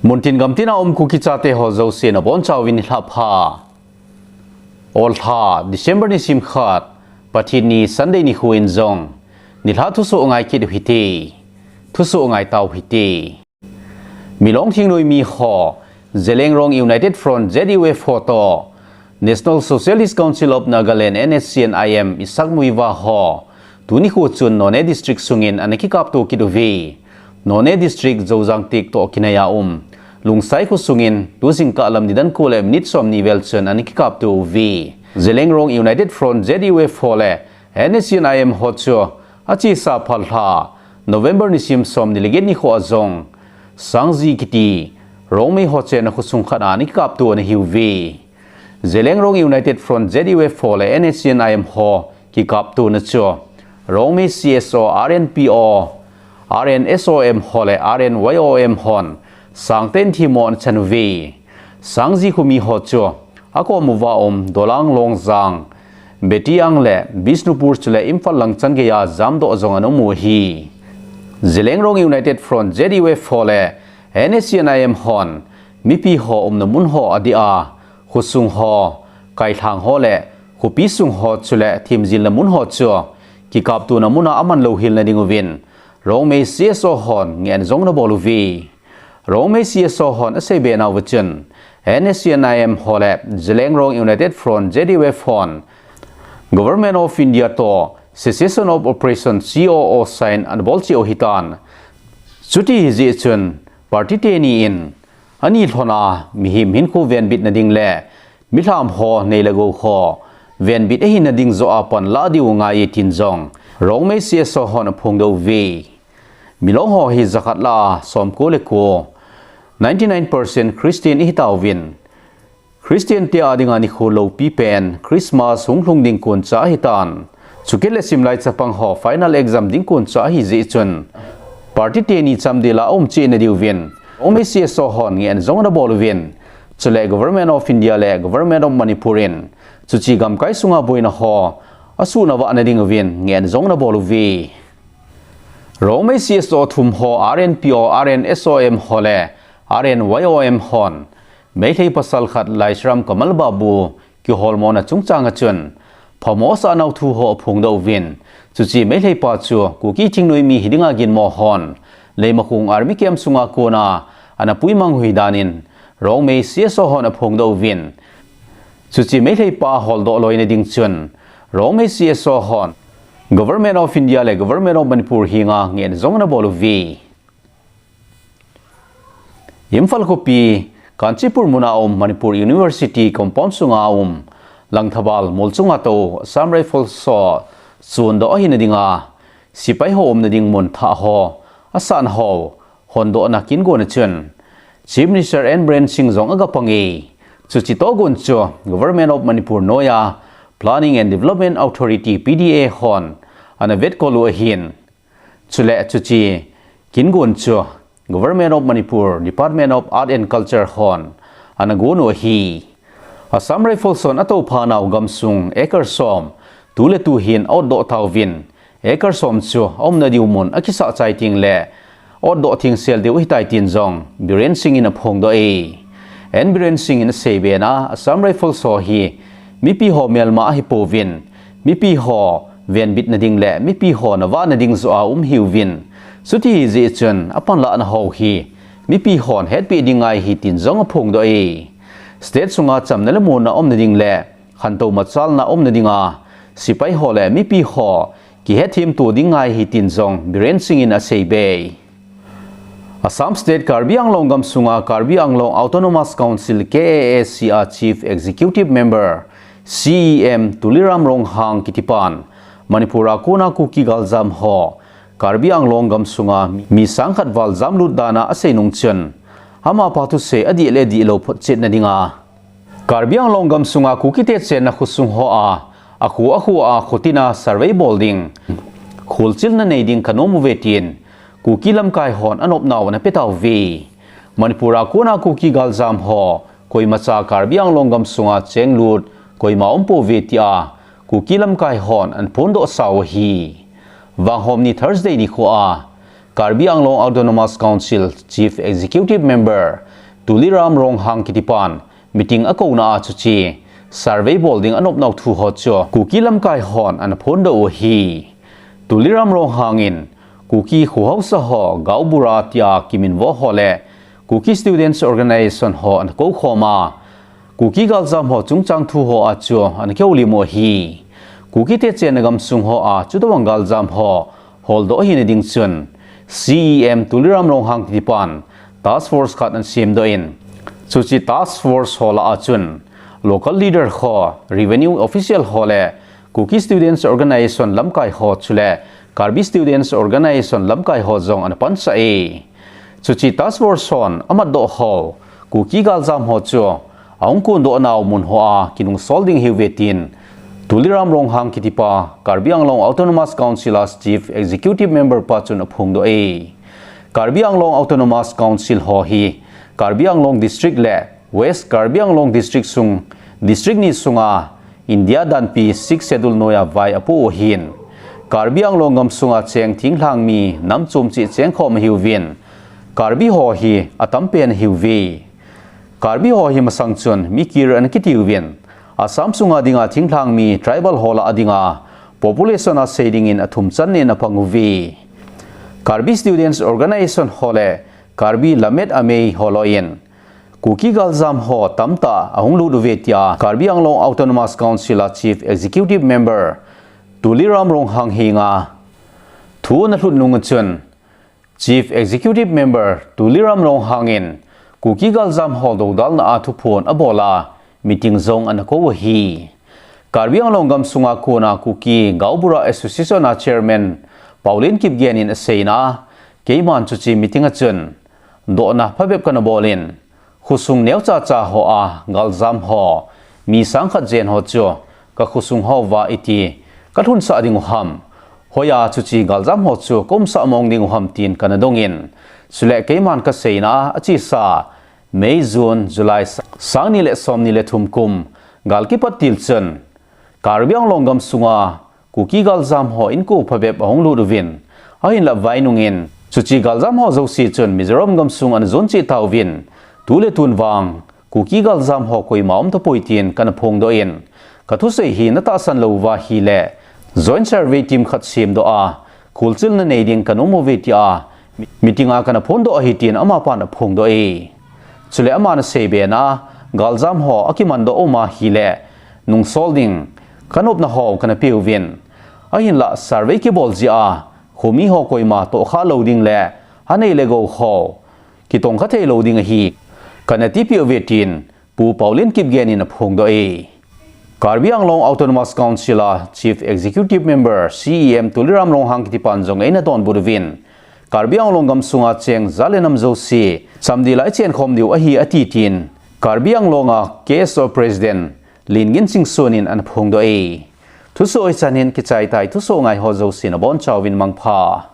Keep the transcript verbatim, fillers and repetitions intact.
Muntin gamtin a um Kuki chate ho jouse nabonchauvin nilhah pha. Olha, December nisim khat, Pathen ni Sunday nikho in jong nilhah thusoh ngai kit u hite. Thusoh ngai tau hite. Milong thingnoimi ho, Zeliangrong United Front Z U F ho toh National Socialist Council of Nagaland, N S C N I M, Ishak Muivah ho tuni nikho chun Noney District sungin ana kikapto kit uve. Noney District Zojang Tek toh kinaiya um Lungsai khosungin tu jingkah lam nidan ko le minute somni vel chun ana kikapto uve. Zeliangrong United Front Z U F ho le N S C N I M ho chu achesa phalha November nisim somni le get nikho a jong Sangji kiti Rongmei ho chenna khosung khat a ana kikapto ana hiuve. Zeliangrong United Front Z U F ho le N S C N I M ho kikaptona chu Rongmei C S O, R N P O, R N S O M ho le R N Y O M hon sangtah in themmo ana chan uve. Sangji khomi ho chu akom uva um Dolang, Longjang, Betiang le Bishnupur chule Imphal lang chan geiya jamdoh jong ana um u ahi. Zeliangrong United Front Z U F ho le N S C N I M hon mipi ho umna mun ho adeh a, khosung ho, kailhang ho le khopi sung ho chule themjilna mun ho chu kikaptona mun a aman louhel na ding uvin Rongmei C S O hon ngehna jong ana bol uve. Rongmei C S O hon aseibe nauva chun N S C N I M ho le Zeliangrong United Front Z U F hon Government of India toh Cessation of Operation, C O O, sign ana bol cheh u ahitan. Chuti ahijeh chun party teni in ani lhon a mihem hinkho venbitna ding le milham ho nei le gou ho venbit ahina ding joh a pan lah diu angai e tin jong Rongmei C S O hon aphongdoh uve. Milong ho hi jakhat lah a somko le ko, ninety nine percent Christian ihi tauvin, Christian te a dinga nikho loupi pen Christmas hung lhung ding koncha ahitan. Chukit le simlai chapang ho final exam ding koncha ahijeh chun party teni chamdel a aum cheh na diuvin Rongmei C S O hon ngehna jong ana bol uvin, chule Government of India le Government of Manipur in chuche gamkai sunga boina ho asuh navah na ding uvin ngehna jong ana bol uve. Rongmei C S O thum ho R N P O, R N S O M ho le R N Y O M hon Meitei pasal khat Laisram Kamal Babu kiholmona chungchang a chun phamo asah nau thu ho aphongdoh uvin, chuche Meitei pa chu Kuki thingnoimi hi dinga ginmo hon Leimakhong Army Camp sunga kona ana puimang u ahi danin Rongmei C S O hon aphongdoh uvin, chuche Meitei pa holdoh loina ding chun Rongmei C S O hon Government of India le Government of Manipur henga ngehna jong ana bol uve. Imphal khopi, Kanchipur muna um Manipur University compound sunga um Langthabal mol chunga tou Assam Rifles ho chondoh ahina dinga sepai ho umna ding mun thah ho asahna ho hondohna kin gonna chun Chief Minister N Biren Singh jong agapang e. Chuche tohgon chu Government of Manipur noiya Planning and Development Authority, P D A, hon ana vetkol u ahin, chule chuche kin gon chu Government of Manipur, Department of Art and Culture hon ana gon u ahi. Assam Rifles hon atoupha nau gamsung acre som tu le tu hin aotdoh tauvin, acre som chu aumna diu mun akisah chai teng le aotdoh thengsel diu ahitai tin jong Biren Singh in aphongdoh e. N Biren Singh in aseibe na Assam Rifles ho hi mipi ho melma ahipouvin, mipi ho venbitna ding le mipi ho navahna ding joh a um ahiuvin, chuti ahijeh chun apanlahna ho hi mipi hon hetpeh ding ngai ahi tin jong aphongdoh e. State sunga chamna le muonna umna ding le khantou machalna umna dinga sepai ho le mipi ho kihetthemto ding ngai ahi tin jong Biren Singh in aseibe. Assam State Karbi Anglong gamsunga Karbi Anglong Autonomous Council, K A A C, a Chief Executive Member, C E M, Tuliram Ronghang kitipan Manipur a kona Kuki galjam ho Karbi Anglong gamsunga mi sangkhat val jamlut dan a asei nung chun, amapa thusei adih le dihlou photchetna dinga Karbi Anglong gamsunga Kukite chenna khosung hoa, akho akho a khotin a survey bol ding, kholchilna nei ding kanom uve tin Kuki lamkai hon anopnau ana petauve. Manipur a kona Kuki galjam ho koimacha Karbi Anglong gamsunga chenglut koima umpouve tia Kuki lamkai hon ana phondohsau ahi. Vanghom ni Thursday nikhoa Karbi Anglong Autonomous Council Chief Executive Member Tuliram Ronghang kitipan meeting akouna a chuche survey bol ding anop nau thu ho chu Kuki lamkai hon ana phondoh u ahi. Tuliram Ronghang in Kuki kho haosa ho Gaonbura tia kiminvo ho le Kuki Students Organization ho ana koukhom a, Kuki galjam ho chungchang thu ho a chu ana kihoulim u ahi. Kukite chenna gamsung ho a chutobang galjam ho holdoh ahina ding chun C E M Tuliram Ronghang kitipan task force khat ana semdoh in, chuche task force ho lah a chun local leader ho, revenue official ho le Kuki Students Organization lamkai ho chule Karbi Students Organization lamkai ho jong ana pansah e. Chuche task force hon amatdoh ho Kuki galjam ho chu ahung kondoh nau mun hoa kinungsol ding ahiuve tin Tuliram Ronghang kitipa Karbi Anglong Autonomous Council a Chief Executive Member pa chun aphongdoh e. Karbi Anglong Autonomous Council ho hi Karbi Anglong District le West Karbi Anglong District sung, District ni sunga India danpi Sixth Schedule noiya vai apoh u ahin, Karbi Anglong gamsunga cheng thinglhang mi nam chom cheh chengkhom ahiuvin, Karbi ho hi atampen ahiuve. Karbi ho hi masang chun Mikir ana kitiuvin, Assam sunga dinga thinglhang mi tribal ho lah a dinga population a sei dingin athum channin apang uve. Karbi Students Organization ho le Karbi Lammet Amei ho loiyin Kuki galjam ho tamtah ahung lut uve tia Karbi Anglong Autonomous Council a Chief Executive Member Tuliram Ronghang henga thu ana lhut nung chun Chief Executive Member Tuliram Ronghang in Kuki galjam ho dodalna a thuphon abol a meeting jong ana kou ahi. Karbi Anglong gamsunga kona Kuki Gaonbura Association a Chairman Paolinkip Gen in aseina, keiman chuche meeting a chun dohna phabep kana bol in, khosung neocha cha hoa galjam ho mi sang khat jen ho chu ka khosung hoa iti kalhunsah ding u ham, hoiya chuche galjam ho chu ka umsah mong ding u ham tin kana dongin, chule keiman kaseina achesa May, June, July sa-, sang ni le som ni le thum kum gal kipat til chun Karbi Anglong gamsunga Kuki galjam ho inko phabep ahung lut uvin, ahinlah vai nungin chuche galjam ho jouse chun Mizoram gamsung ana jon cheh tauvin, tu le tun vang Kuki galjam ho koima umtapoi tin kana phongdoh in, kathusei hi natahsan lou uva ahile Joint Survey Team khat semdoh a kholchilna nei ding kana um uve tia meeting a kana phondoh ahi tin amapan aphongdoh e. Chule aman asei bena, galjam ho akimandoh uma ahile nungsol ding kanopna ho kana peuvin, ahinlah survey kibol jeh a khomi ho koima tohkhah lou ding le anei le gou ho kitongkha thei lou ding ahi, kana tipeh uve tin Pu Paolinkip Gen in aphongdoh e. Karbi Anglong Autonomous Council a Chief Executive Member, C E M, Tuliram Ronghang kitipan jong eina donbut uvin, Karbi Anglong gamsunga cheng jat le nam jouse chamdel a ichenkhom diu ahi ati tin Karbi Anglong a K S O President Lingin Singson in ana phongdoh e. Thusoh hichan hin kichai tai, thusoh ngai ho jouse nabonchauvin mangpha.